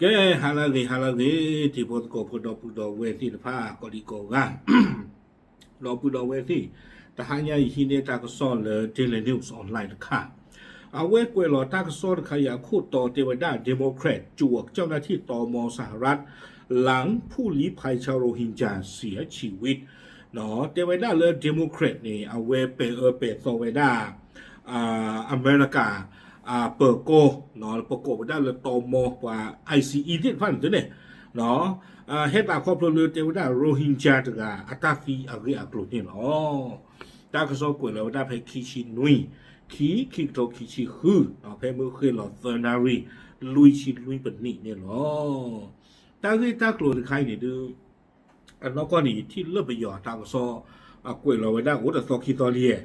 ကဲ ဟါလၢအဂ့ၤ ဟါလၢအဂ့ၤ တံၤဖိသကိးဖိဒီပုၢ်ဒီဝဲၢ်သ့ၣ်တဖၣ် ကိးဒံကိးဂၤ ဒီပုၢ်ဒီဝဲၢ်သ့ၣ်, တဟါညါအံၤဟံးန့ၢ်တၢ်ကစီၣ်လၢ Daily News Online တခါ, အဝဲကွဲးလီၤတၢ်ကစီၣ်တခါအံၤအခိၣ်တီတဲဝဲဒၣ် Democrat จั่วเจ้าหน้าที่ ตม. สหรัฐ หลังผู้ลี้ภัยชาวโรฮิงญาเสียชีวิต တဲဝဲဒၣ်လၢ Democrat န့ၣ် အဝဲပဲာ်အၢပဲာ်သီဝဲဒၣ် အမဲရကၤ ပၢၤကီၢ် ပကိးဝဲဒၣ်လၢ တမ ပှၤ ICE သ့ၣ်တဖၣ်န့ၣ်သ့န့ၣ် ဟဲသးခီဖျိလၢတဲဝဲဒၣ် Rohingya တဂၤ အတၢ်သံအဂ့ၢ်အကျိၤန့ၣ်လီၤ. တၢ်ကစီၣ်ကွဲးလီၤဝဲဒၣ်ဖဲခံဆံနွံ, ခံ ခံကထိခံဆံဃု, ဖဲမုၢ်ဃ့ၢ်လီၤသၢနၣ်ရံၣ် လွံၢ်ဆံလွံၢ်ပနံးန့ၣ်လီၤ. တၢ်ဂ့ၢ်တၢ်ကျိၤတခါအံၤန့ၣ်ဒုး အနီၢ်ကီၢ်န့ၣ် ယထံၣ်လၢပယီၤတၢ်ကစီၣ် အကွဲးလီၤဝဲဒၣ်အိၣ်တသီခံသီလံ,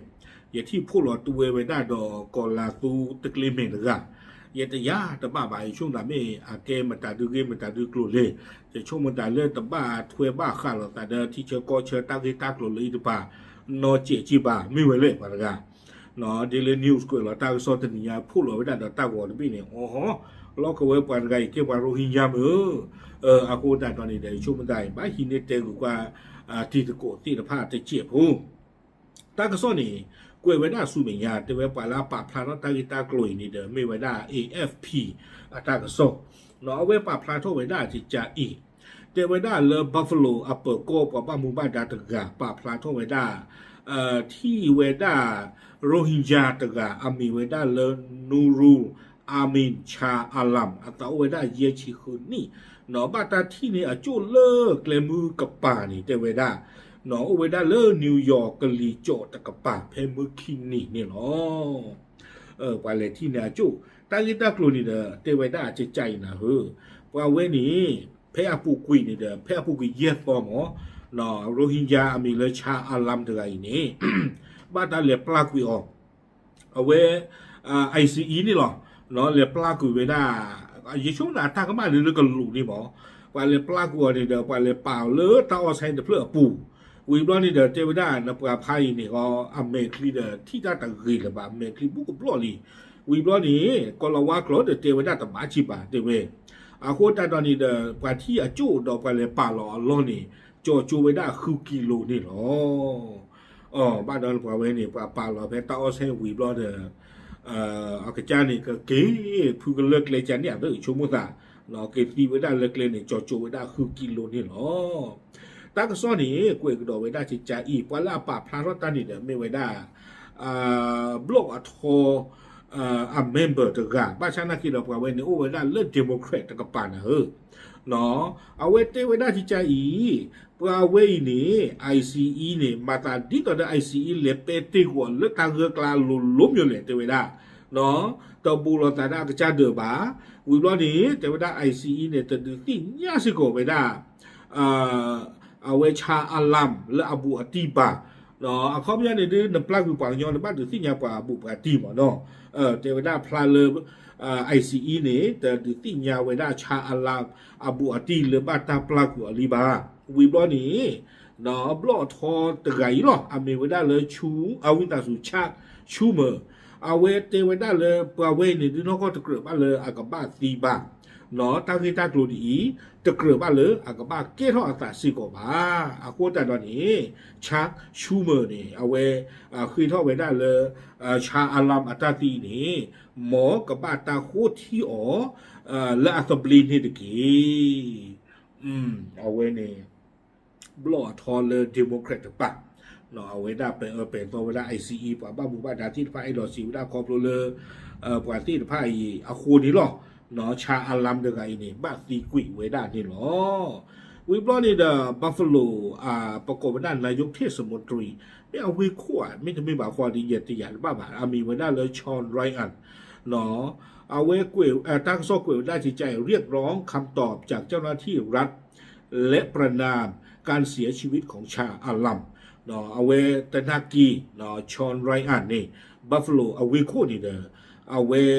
ယထံၣ်ဖှိၣ်လီၤတဝဲဝဲဒၣ်ဒီးကီၤလၤသူတကျ့မဲာ်တဂၤ, ယတယါတဘၣ်ဘၣ် ယဆိကမိၣ်တၢ်မ့ၢ်အကဲမတၤဒုဂ့ၢ်မတၤဒုကျိၤလဲၣ်, ယဆိကမိၣ်တၢ်လၢတဘၣ်ထွဲဘၣ်ဃးလိာ်သးဒီးထံဆၢကီၢ်ဆၢတၢ်ဂ့ၢ်တၢ်ကျိၤလၢအံၤတပၤ နီၢ်စဲးက့ဘၣ် မ့ၢ်ဝဲလဲၣ်ပှၤတဂၤ Daily News ကွဲးလီၤတၢ်ကစီၣ်တနံၤညါ ဖှိၣ်လီၤဝဲဒၣ်ဒီးတၢ်ဂီၤတဘ့ၣ်န့ၣ် အိၣ်ဟီ လီၤကဝဲပှၤတဂၤအံၤကဲပှၤ Rohingya မ့ၢ်ဧါ, အဃိသတးဒီးန့ၣ်ဒီး ယဆိကမိၣ်တၢ်အံၤ ဘၣ်ဟံးန့ၢ်တဲဂုာ်ကွၢ် တံၤသကိးသ့ၣ်တဖၣ်တစဲးဖိ တၢ်ကစီၣ်န့ၣ် ကွဲးဝဲဒၣ်ဆူမဲာ်ညါ တဲဝဲပှၤလၢအပာ်ဖျါထီၣ်တၢ်ဂ့ၢ်တၢ်ကျိၤအံၤန့ၣ်ဒီး မ့ၢ်ဝဲဒၣ် A F P အတၢ်ကစီၣ်, အဝဲပာ်ဖျါထီၣ်ဝဲဒၣ်ကကအံၤ တဲဝဲဒၣ်လၢ Buffalo အပၢၤကီၢ်ပှၤဘၣ်မူဘၣ်ဒါတဂၤ ပာ်ဖျါထီၣ်ဝဲဒၣ် ထံၣ်ဝဲဒၣ် Rohingya တဂၤ အမံၤဝဲဒၣ်လၢ Nurul Amin Shah Alam အသးအိၣ်ဝဲဒၣ်ယဲၢ်ဆံဃုနံၣ်, ဘၣ်တၢ်ထံၣ်န့ၢ်အကၠိၣ်လၢကျဲမုၢ်ကပၤန့ၣ် တဲဝဲဒၣ် အိၣ်ဝဲဒၣ်လၢ New York ကလံၤကၠီၣ်တကပၤ ဖဲမုၢ်ခံနံၤန့ၣ်လီၤ. ပှၤလဲၤထံၣ်န့ၢ်အကၠိၣ် တၢ်ဂ့ၢ်တၢ်ကျိၤန့ၣ်ဒီး တဲဝဲဒၣ်ကကအံၤနၤဧၢ, ပှၤဝဲန့ၣ် ဖဲအပူၤကွံာ်န့ၣ်ဒီး ဖဲအပူၤကွံာ်ယဲၢ်သီမး Rohingya အမံၤလၢ Shah Alam တဂၤအံၤန့ၣ် ဘၣ်တၢ်လဲၤပျၢ်ကွံာ်အီၤ အဝဲ ICE န့ၣ်လီၤ. လဲၤပျၢ်ကွံာ်ဝဲဒၣ် ယဆိကမိၣ်အတၢ်ကမၣ်လၢလၢကလူးန့ၣ်မး ပှၤလဲၤပျၢ်ကွံာ်အီၤန့ၣ်ဒီး ပှၤလဲၤပာ်အီၤလၢတၢ်အီၣ်ဆဲတဖျၢၣ်အပူၤ, ဝံၤဘျီန့ၣ်ဒီး တဲဝဲဒၣ်နပှၤဖါအံၤန့ၣ် အမဲာ်ချံဒီး ထံၣ်တၢ်တဂ့ၤလၢၤဘၣ် အမဲာ်ချံဘူးကဘျီၣ်လံ. ဝံၤဘျီန့ၣ် ကီၤလၤဝါကျိာ်ဒီးတဲဝဲဒၣ်တဘၣ်ဆံးဘၣ် တဲဝဲ အဃိသတးဒီးန့ၣ်ဒီး ပှၤထံၣ်အကၠိၣ်ဒီးပှၤလဲၤပာ်လီၤအလီၢ်န့ၣ် ကၠီၤကၠိဝဲဒၣ်ဃုကံလိၤန့ၣ်လီၤ. အဘၣ်ဒီးပှၤဝဲန့ၣ် ပှၤပာ်လီၤဖဲတၢ်အီၣ်ဆဲဝံၤဘျီဒီး အကစၢ်န့ၣ် ကက့ၤဖုကလၢကျဲကန့ၣ် အသးဆိကမိၣ်သး က့ၤသံဝဲဒၣ်လၢကျဲန့ၣ် ကၠီၤကၠိဝဲဒၣ်ဃုကံလိၤန့ၣ်လီၤ. တၢ်ကစီၣ်န့ၣ် ကွဲးကဒီးဝဲဒၣ်ကကအံၤ ပှၤလၢအပာ်ဖျါထီၣ်တၢ်န့ၣ်ဒီး မ့ၢ်ဝဲဒၣ် ဘျီၣ်အထီ အ member တဂၤ ဘၣ်ဆၣ်နာ်က့ဒီး ပှၤဝဲန့ၣ်အိၣ်ဝဲဒၣ်လၢ Democrat တကပၤနၤဧၢ, အဝဲတဲဝဲဒၣ်ကကအံၤ ပှၤဝဲအံၤန့ၣ် ICE န့ၣ် မၤသးဒ်သိးဒီး ICE လဲၤပဲတ့ၢ်ကွံာ်အီၤလၢတၢ်ဂၢၢ်ကျါလိၤလိၤမ့ၢ်လဲၣ် တဲဝဲဒၣ်, တဘူးလိာ်သးဒၣ်အကစၢ်ဒၢးဘၣ်. ဝံၤဘျီန့ၣ် တဲဝဲဒၣ် ICE န့ၣ် တဒုးသ့ၣ်ညါစ့ၢ်ကီးဝဲဒၣ် အဝဲ Shah Alam လၢအဘူးအတံၢ်ဘၣ်. အခီပညီန့ၣ်ဒုး နပျၢ်ကွံာ်ပှၤကညီ နဘၣ်ဒုးသ့ၣ်ညါပှၤအဘူးပှၤတံၢ်မးနီၤ. တဲဝဲဒၣ်ဖျါလၢ ICE န့ၣ် တဒုးသ့ၣ်ညါဝဲဒၣ် Shah Alam အဘူးအတံၢ်လၢဘၣ်တၢ်ပျၢ်ကွံာ်အီၤလံဘၣ်. ဝံၤဘျီန့ၣ် ဘျီၣ်အထီတဂၤအံၤလီၤ အမ့ၢ်ဝဲဒၣ်လၢ ဆူ အဝံသးစူၤ Chuck Schumer အဝဲတဲဝဲဒၣ်လၢပှၤဝဲအံၤန့ၣ် ဒုးနီၢ်ကီၢ်တကြၢးဘၣ်လၢအကဘၣ်သံဘၣ် တၢ်ဂ့ၢ်တၢ်ကျိၤဒ်အံၤ တကြၢးဘၣ်လၢအကဘၣ်ကဲထီၣ်အသးစ့ၢ်ကီးဘၣ်. အဃိသတးဒီးန့ၣ် Chuck Schumer န့ၣ် အဝဲ ဃ့ထီၣ်ဝဲဒၣ်လၢ Shah Alam အတၢ်သံန့ၣ် မ်ကဘၣ်တၢ်ဃိထံအီၤ လၢအသဘျ့န့ၣ်တက့ၢ်. အဝဲန့ၣ် ဘျီၣ်အထီလၢ Democrat တကပၤ အဝဲဒၣ်ပဲာ်အၢပဲာ်သီဝဲဒၣ် ICE ပှၤဘၣ်မူဘၣ်ဒါသ့ၣ်တဖၣ် အဲၣ်ဒိးစံးဝဲဒၣ်ခီဖျိလၢ ပှၤသ့ၣ်တဖၣ်အံၤအဃိန့ၣ်လီၤ. Shah Alam တဂၤအံၤန့ၣ် ဘၣ်သံကွံာ်ဝဲဒၣ်န့ၣ်လီၤ. ဝံၤဘျီန့ၣ်ဒီး Buffalo ပကိးဝဲဒၣ် นายกเทศมนตรี မ့ၢ်အဝ့ၢ်ခိၣ်ဧါ မ့တမ့ၢ်ဘၣ်ဃီဒီး ယတယၤတဘၣ်ဘၣ် အမံၤဝဲဒၣ်လၢ Sean Ryan အဝဲကွဲး တၢ်ကစီၣ်ကွဲးဝဲဒၣ်ကကအံၤ เรียกร้องคำตอบจากเจ้าหน้าที่รัฐ และประณามการเสียชีวิตของ Shah Alam အဝဲတနာ်က့ၤ Sean Ryan န့ၣ် Buffalo အဝ့ၢ်ခိၣ်န့ၣ်ဒီး အဝဲ ဃ့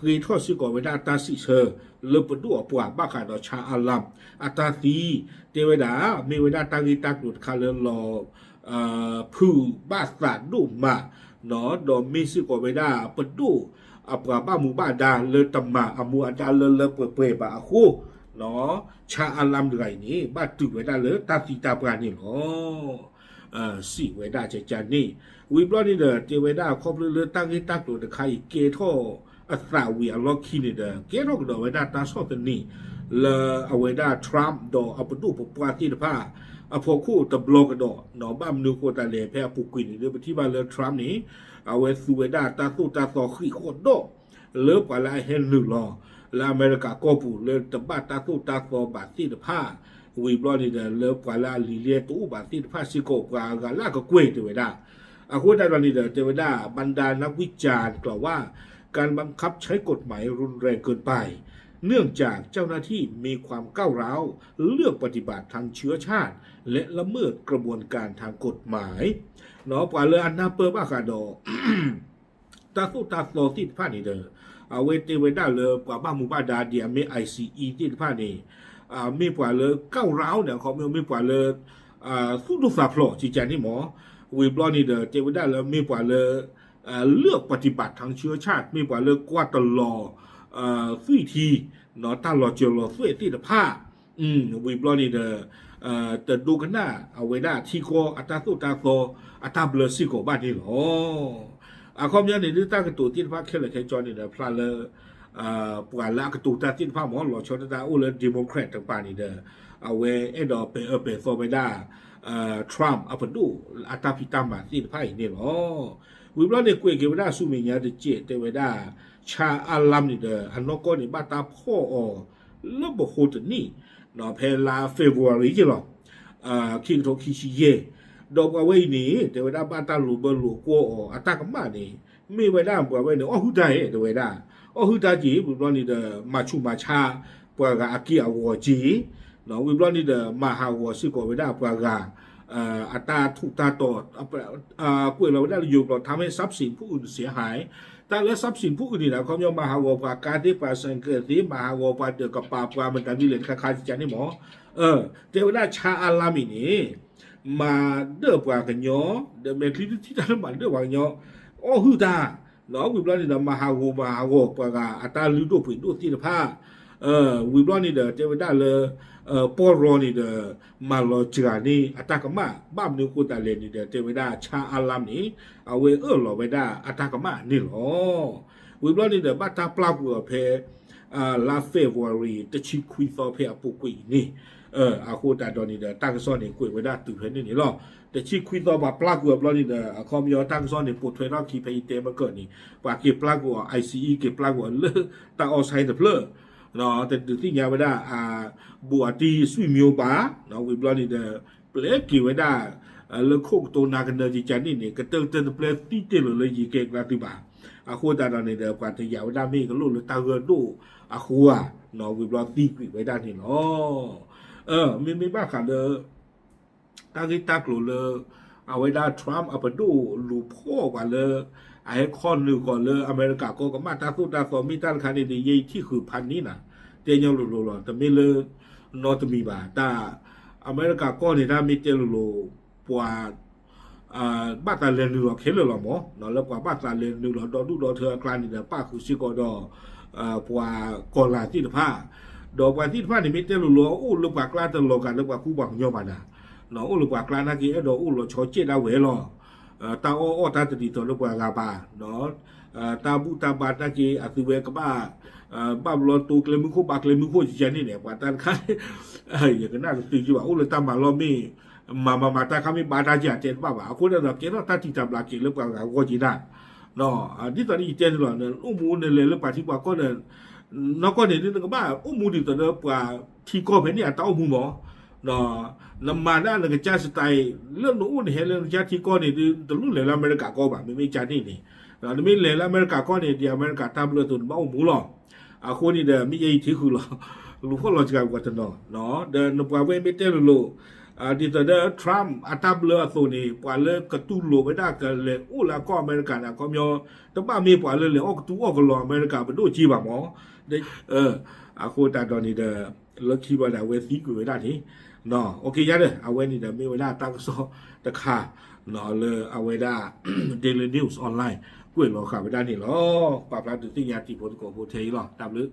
ထီၣ်စ့ၢ်ကီးဝဲဒၣ်တၢ်စံးဆၢ လၢပဒိၣ်အပှၤဘၣ်ဃးဒီး Shah Alam အတၢ်သံ တဲဝဲဒၣ် မ့ၢ်ဝဲဒၣ်တၢ်ဂ့ၢ်တၢ်ကျိၤတခါလၢလီၤ ဖုးဘၣ်သးဒိၣ်မး ဒီးမ့ၢ်စ့ၢ်ကီးဝဲဒၣ်ပဒိၣ် အပှၤဘၣ်မူဘၣ်ဒါလၢတမၤအမူအဒါလၢလၢပှဲၤပှဲၤဘၣ်အဃိ, ဆါအါလါတဂၤအံၤန့ၣ် ဘၣ်တုၤဝဲဒၣ်လၢတၢ်သံတၢ်ပှၢ်န့ၣ်လီၤ. စံးဝဲဒၣ်ကကန့ၣ်, ဝံၤဘျီန့ၣ်ဒီး တဲဝဲဒၣ်ခီဖျိလၢတၢ်ဂ့ၢ်တၢ်ကျိၤတခါအံၤကဲထီၣ်အသးဝံၤအလီၢ်ခံန့ၣ်ဒီး ကဲထီၣ်ကဒီးဝဲဒၣ်တၢ်ဆီၣ်သနံး လၢအဝဲဒၣ် Trump ဒီးအပဒိၣ်ပပှၢ်သ့ၣ်တဖၣ် အဖီခိၣ်တဘျီကဒီး, ဘၣ်မနုၤဃိသတးလဲၣ် ဖဲအပူၤကွံာ်န့ၣ်ဒီး ပထံၣ်ဘၣ်လၢ Trump န့ၣ် အဝဲသူဝဲဒၣ်တၢ်သိၣ်တၢ်သီဃံးဃီၣ်ဒီး လၢပှၤလၢအဟဲနုာ်လီၤ လၢအမဲရကၤကီၢ်ပူၤလၢတဘၣ်တၢ်သိၣ်တၢ်သီဘၣ်သ့ၣ်တဖၣ်, ဝံၤဘျီန့ၣ်ဒီး လၢပှၤလၢအလံာ်လဲတအိၣ်ဘၣ်သ့ၣ်တဖၣ်စ့ၢ်ကီး ပှၤဂၤလၢအကကွဲၢ်တဲဝဲဒၣ်. အဃိသတးဒီးန့ၣ်ဒီး တဲဝဲဒၣ် บรรดานักวิจารณ์กล่าวว่า การบังคับใช้กฎหมายรุนแรงเกินไป เนื่องจากเจ้าหน้าที่มีความก้าวร้าว เลือกปฏิบัติทางเชื้อชาติ และละเมิดกระบวนการทางกฎหมาย ပှၤလၢအနၢ်ပၢၢ်ဘၣ်ဃးဒီး တၢ်သိၣ်တၢ်သီသ့ၣ်တဖၣ်န့ၣ်ဒီး အဝဲတဲဝဲဒၣ်လၢပှၤဘၣ်မူဘၣ်ဒါဒ်အမ့ၢ် ICE သ့ၣ်တဖၣ်န့ၣ် မ့ၢ်ပှၤလၢ ก้าวร้าว န့ၣ် အခီပညီမ့ၢ်ပှၤလၢ သူၣ်ဒိၣ်သးဖျိးကကန့ၣ်မး, ဝံၤဘျီန့ၣ်ဒီး တဲဝဲဒၣ်လၢမ့ၢ်ပှၤလၢ เลือกปฏิบัติทางเชื้อชาติ မ့ၢ်ပှၤလၢကွၢ်တလီၤ သွံၣ်ထံ တၢ်လီၤစၢၤလီၤသွဲၣ်သ့ၣ်တဖၣ်, ဝံၤဘျီန့ၣ်ဒီး တဒိကနၣ်အဝဲဒၣ်ထံကီၢ်အတၢ်သိၣ်တၢ်သီအတၢ်ဘျၢစ့ၢ်ကီးဘၣ်န့ၣ်လီၤ. အခီပညီန့ၣ် ဒ်တၢ်ကတိၤသ့ၣ်တဖၣ်ခဲလၢာ်ခဲဆ့န့ၣ်ဒီး ဖျါလၢ ပှၤလၢအကတိၤတၢ်သ့ၣ်တဖၣ်မး လီၤဆီဒၣ်တၢ်အိၣ်လၢ Democrat တကပၤန့ၣ်ဒီး အဝဲအဲၣ်ဒိးပဲာ်အၢပဲာ်သီဝဲဒၣ် Trump အပဒိၣ်အတၢ်ဖံးတၢ်မၤသ့ၣ်တဖၣ်အံၤန့ၣ်လီၤ. ဝံၤဘျီန့ၣ် ကွဲးက့ၤဝဲဒၣ်ဆူမဲာ်ညါတစဲး တဲဝဲဒၣ် ဆါအါလါန့ၣ်ဒီး အနီၢ်ကီၢ်န့ၣ် ဘၣ်တၢ်ဖီၣ်အီၤ လၢပဟိတနံၣ် ဖဲလါ February က့လီၤ ခံကထိခံဆံယဲၢ်, ဒီးပှၤဝဲအံၤန့ၣ် တဲဝဲဒၣ်ဘၣ်တၢ်လိာ်ဘၢလိာ်ကွီၢ်အီၤ အတၢ်ကမၣ်န့ၣ် မ့ၢ်ဝဲဒၣ်ပှၤဝဲန့ၣ် အီၣ်ဟုၣ်တၢ်ဧဲ တဲဝဲဒၣ်, အီၣ်ဟုၣ်တၢ်က့ၤ ဝံၤဘျီန့ၣ်ဒီး မၤဆူးမၤဆါ ပှၤဂၤအက့ၢ်အဂီၤက့ၤ, ဝံၤဘျီန့ၣ်ဒီး မၤဟးဂီၤစ့ၢ်ကီးဝဲဒၣ်ပှၤဂၤ အတၢ်ထူးတၢ်တီၤ ကွဲးလီၤဝဲဒၣ်လၢယိၤကျိာ် ทำให้ทรัพย์สินผู้อื่นเสียหาย တၢ်လၢ ทรัพย์สินผู้อื่น န့ၣ်ဒီး အခီပညီ မၤဟးဂီၤပှၤကါသ့ၣ် ပှၤဆိုင်ကယ်သ့ၣ် မၤဟးဂီၤပှၤဒၢးကပၤ ပှၤမတၤဒ်လဲၣ်တခါခါကကန့ၣ်မး, တဲဝဲဒၣ်ဆါအါလါမံၤန့ၣ် မၤဒၢၣ်ပှၤကညီ ဒီးမဲာ်ချံတထံၣ်တၢ်လၢမၤဒၢၣ်ပှၤကညီ အီၣ်ဟုၣ်တၢ် ဝံၤဘျီန့ၣ်ဒီး မၤဟးဂီၤမၤဟးဂီၤပှၤဂၤအတၢ်လုၢ်ဒိၣ်ပှ့ၤဒိၣ်သ့ၣ်တဖၣ်, ဝံၤဘျီန့ၣ်ဒီး တဲဝဲဒၣ်လၢ ပီၢ်ရီန့ၣ်ဒီး မၤလီၤစှၤန့ၢ်အတၢ်ကမၣ် ဘၣ်မနုၤအဃိသတးလဲၣ်န့ၣ်ဒီး တဲဝဲဒၣ်ဆါအါလါမံၤန့ၣ် အဝဲအၢၣ်လီၤဝဲဒၣ်အတၢ်ကမၣ်န့ၣ်လီၤ. ဝံၤဘျီန့ၣ်ဒီး ဘၣ်တၢ်ပျၢ်ကွံာ်အီၤဖဲ လါ February တဆံခွံသီဖဲအပူၤကွံာ်အံၤန့ၣ်, အဃိသတးဒီးန့ၣ်ဒီး တၢ်ကစီၣ်န့ၣ် ကွဲးဝဲဒၣ်တုၤဖဲန့ၣ်န့ၣ်လီၤ. တဆံခွံသီပှၤပျၢ်ကွံာ်အီၤဘျီန့ၣ်ဒီး အခီပညီတၢ်ကစီၣ်န့ၣ် ပိာ်ထွဲထီၣ်ခံဖဲအံၤတဲမ့ၢ်ကၢၢ်န့ၣ် ပှၤက့ၤပျၢ်ကွံာ်အီၤ ICE က့ၤပျၢ်ကွံာ်အီၤလၢတၢ်အီၣ်ဆဲတဖျၢၣ် တဒုးသ့ၣ်ညါဝဲဒၣ် ဘူးအတံၢ် ဆွေမျိုး ဘၣ်, ဝံၤဘျီန့ၣ်ဒီး ပျဲက့ၤဝဲဒၣ် လၢခိၣ်ကတိၤနၤကနၢၤကကန့ၣ်န့ၣ် ကတၢၢ်ကတၢၢ်တပျဲသံတ့ၢ်လီၤလၢယံၤကဲကျါသုဘၣ်. အဃိသတးဒီးန့ၣ်ဒီး ပှၤတယာ်ဝဲဒၣ်မ့ၢ်ကလိၣ်လၢတၢ်ဂၢၢ်ဒိၣ်အဃိဧါ, ဝံၤဘျီသံကွံာ်ဝဲဒၣ်န့ၣ်လီၤ. မ့မ့ၢ်ဘၣ်ဃးလၢ တၢ်ဂ့ၢ်တၢ်ကျိၤလၢ အဝဲဒၣ် Trump အပဒိၣ်လူၤဖီၣ်ပှၤလၢ အဟဲခီနုာ်ဃီၤလၢအမဲရကၤကီၢ်ကမၣ်တၢ်သိၣ်တၢ်သီမ့ၢ်တၢ်တခါန့ၣ်ဒီး ယဲယထံၣ်ဃုာ်ဖးန့ၢ်နၤ တဲညီလိၤလိၤလီၤ. တမ့ၢ်လၢ နီတမံၤဘၣ် တၢ် အမဲရကၤကီၢ်န့ၣ် တၢ်မ့ၢ်တဲလိၤလိၤ ပှၤ ဘၣ်သးလဲၤနုာ်လီၤခဲလၢာ်လီၤမး, လၢပှၤဘၣ်သးလဲၤနုာ်လီၤဒီဒူၣ်ဒီထၢအကျါန့ၣ်ဒီး ပၣ်ဃုာ်စ့ၢ်ကီးဒီး ပှၤကီၤလၤသ့ၣ်တဖၣ်, ဒီးပှၤသ့ၣ်တဖၣ်န့ၣ် မ့ၢ်တဲလိၤလိၤ အိၣ်လၢပှၤကျါတလီၤဂာ်လၢပှၤကူပှၤကညီဘၣ်နၤ, အိၣ်လၢပှၤကျါနာ်က့ အဲၣ်ဒိးအိၣ်လီၤဆီကဲးဒၣ်ဝဲလီၤ. တၢ်အီၣ်အီၣ်တၢ်တဒ်သိးလၢပှၤဂၤဘၣ်, တၢ်ဘူၣ်တၢ်ဘါနာ်က့ အသုဝဲကဘၣ် ဘၣ်ဘျီတိကျဲမုၢ်ခိၣ်ဘါကျဲမုၢ်ခိၣ်ယဲန့ၣ်န့ၣ် ပှၤတၢ်တခါ ယကနၣ်တသုကဘၣ် အိၣ်လၢတၢ်မၤလီၢ်မ့ၢ် မၤမၤမၤတၢ်ခါမ့ၢ်ဘါတၢ်က့ၤအတဲတဘၣ်ဘၣ်. အဃိန့ၣ်ဒီး ကဲထီၣ်တၢ်တံာ်တာ်ဘျးက့ၤလၢပှၤဂၤအဂီၢ်က့ၤဒၣ် ဒ်သိးဒီးယတဲန့ၣ်လီၤ, နအိၣ်မူနလဲၤလၢပှၤထံပှၤကီၢ်န့ၣ် နီၢ်ကီၢ်န့ၣ် နကဘၣ်အိၣ်မူဒ်သိးဒီးပှၤထံကီၢ်ဖဲန့ၣ်အတၢ်အိၣ်မူမး, နမၤဒၣ်နကစၢ် style လၢနအိၣ်နဟဲလၢနကစၢ်ထံကီၢ်န့ၣ် တလိၣ်လဲၤလၢအမဲရကၤကီၢ်ဘၣ် မ့မ့ၢ်ကန့ၣ်န့ၣ်, နမ့ၢ်လဲၤလၢအမဲရကၤကီၢ်န့ၣ် ဒ်အမဲရကၤတၢ်ဘျၢအသိးန့ၣ် ဘၣ်အိၣ်မူလီၤ. အဃိန့ၣ်ဒီး မ့ၢ်ယဲယထံၣ်ဃုာ်လီၤ လူၤဖီၣ်လီၤစှၤပှၤတနီၤ, ဒီးနပှၤဝဲမ့ၢ်တဲလိၤလိၤ ဒ်သိးဒီး Trump အတၢ်ဘျၢအသိးန့ၣ် ပှၤလၢကတူၢ်လိာ်ဝဲဒၣ်ကလဲၤအိၣ်လၢအကီၢ်အမဲရကၤန့ၣ် အခီပညီ တဘၣ်မ့ၢ်ပှၤလၢလဲၤအီၣ်ကတူၢ်အီၣ်ကလီၤအမဲရကၤပဒိၣ်က့ဘၣ်မး, အဃိသတးဒီးန့ၣ်ဒီး လၢခံဘျီဒီး အဝဲသံကွံာ်ဝဲဒၣ်န့ၣ်, ယါဒီး အဝဲန့ၣ်ဒီးမ့ၢ်ဝဲဒၣ်တၢ်ကစီၣ်တခါ လၢအဝဲဒၣ် Daily News Online ကွဲးလီၤဃာ်ဝဲဒၣ်န့ၣ်လီၤ. ပာ်ဖျါဒုးသ့ၣ်ညါတံၤဖိသကိးဖိထဲအံၤလီၤ. တၢ်ဘျုး